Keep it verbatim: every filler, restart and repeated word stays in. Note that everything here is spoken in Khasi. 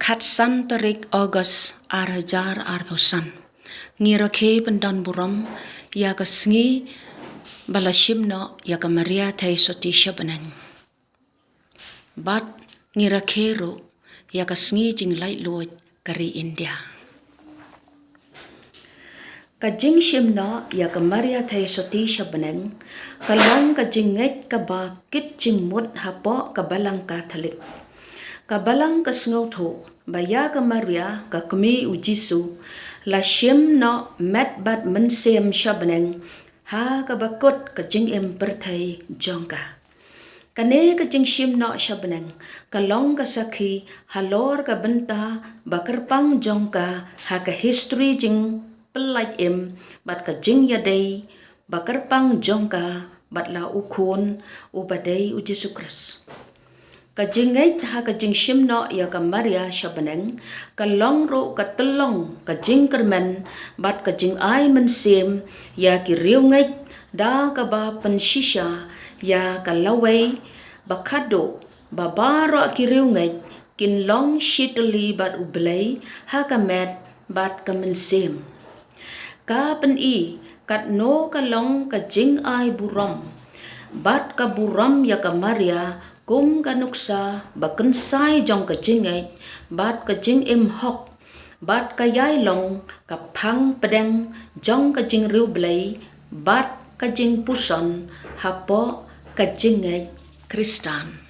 Khatsan tarik August ar hajar arphew san. Ngi rakhe pyndonburom ïa ka sngi ba la shim noh ïa ka Maria Theisotti sha bneng. Bad ngi rakhe ruh ïa ka sngi jinglaitluid ka ri India. Ka jingshim noh ïa ka Maria Theisotti sha bneng ka long ka jingngeit kaba kit jingmut hapoh ka Balang Katholik. Ka Balang ka sngewthuh ba ïa ka Maria, ka kmie u Jisu, la shim noh met bad mynsiem sha bneng ha kaba kut ka jingim pyrthei jong ka. Kane ka jingshim noh sha bneng ka long ka sakhi halor ka bynta ba kyrpang jong ka ha ka history jingpyllait im bad ka jingïadei ba kyrpang jong ka bad la u Khun uba dei u Jisu Khrist. Ka jingngeit ha ka jingshim noh ïa ka Maria sha bneng ka long ruh ka tyllong ka jingkyrmen bad ka jingai mynsiem ïa ki riewngeit da kaba pynshisha ïa ka lawei ba khadduh ba baroh ki riewngeit kin long shitylli bad U Blei ha ka met bad ka mynsiem. Ka pyni katno ka long ka jingai burom bad ka burom ïa ka Maria kum ka nuksa ba kynsai jong ka jingngeit bad ka jingim hok bad ka ïai long ka phang pdeng jong ka jingriewblei bad ka jingpuson hapoh ka jingngeit Khristan.